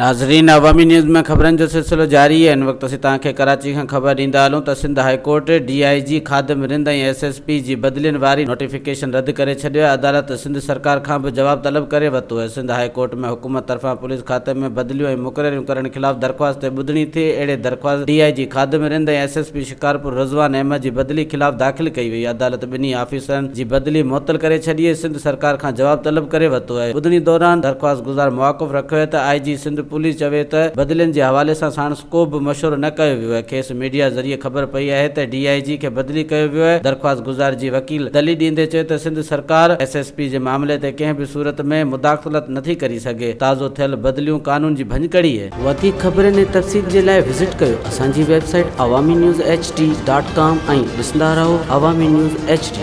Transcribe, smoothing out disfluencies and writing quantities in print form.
ناظرين عوامي نيوز ۾ خبرن جو سلسلو جاري آهي هن وقت اسين توهان کي ڪراچي کان خبر ڏيندا هلون ته Sindh high court D I G Khadim Rind ۽ S S P جي بدلين واري نوٽيفڪيشن رد ڪري ڇڏيو آهي عدالت سنڌ سرڪار کان به جواب طلب ڪري ورتو آهي سنڌ هاء ڪورٽ ۾ حڪومت طرفان پوليس کاتي ۾ بدليون ۽ مقرريون ڪرڻ خلاف درخواست تي ٻڌڻي ٿي اهڙي درخواست D I G Khadim Rind ۽ S S P Shikarpur Rizwan Ahmed جي بدلي خلاف داخل ڪئي وئي عدالت ٻنهي آفيسرن جي بدلي معطل ڪري ڇڏي ۽ سنڌ سرڪار کان جواب طلب ڪري ورتو آهي. ٻڌڻي دوران درخواست گذار مواقف رکيو آهي ته آء جي سنڌ پوليس چوي ته بدلين جي حوالي سان ساڻس ڪو به مشورو نه ڪيو ويو آهي، کيس ميڊيا ذريعي خبر پئي آهي ته ڊي I جي کي بدلي ڪيو ويو آهي، درخواست گذار جي وڪيل دليل ڏيندي چيو ته سنڌ سرڪار ايس ايس پي جي معاملي تي ڪنهن به صورت ۾ مداخلت نٿي ڪري سگهي، تازو ٿيل بدليون قانون جي ڀڃڪڙي. وڌيڪ خبرن ۽ تفصيل جي لاء وزٽ ڪيو اسان جي website Awami news H D dot com ۽ ڏسندا رهو عوامي نيوز ايڇ ڊي.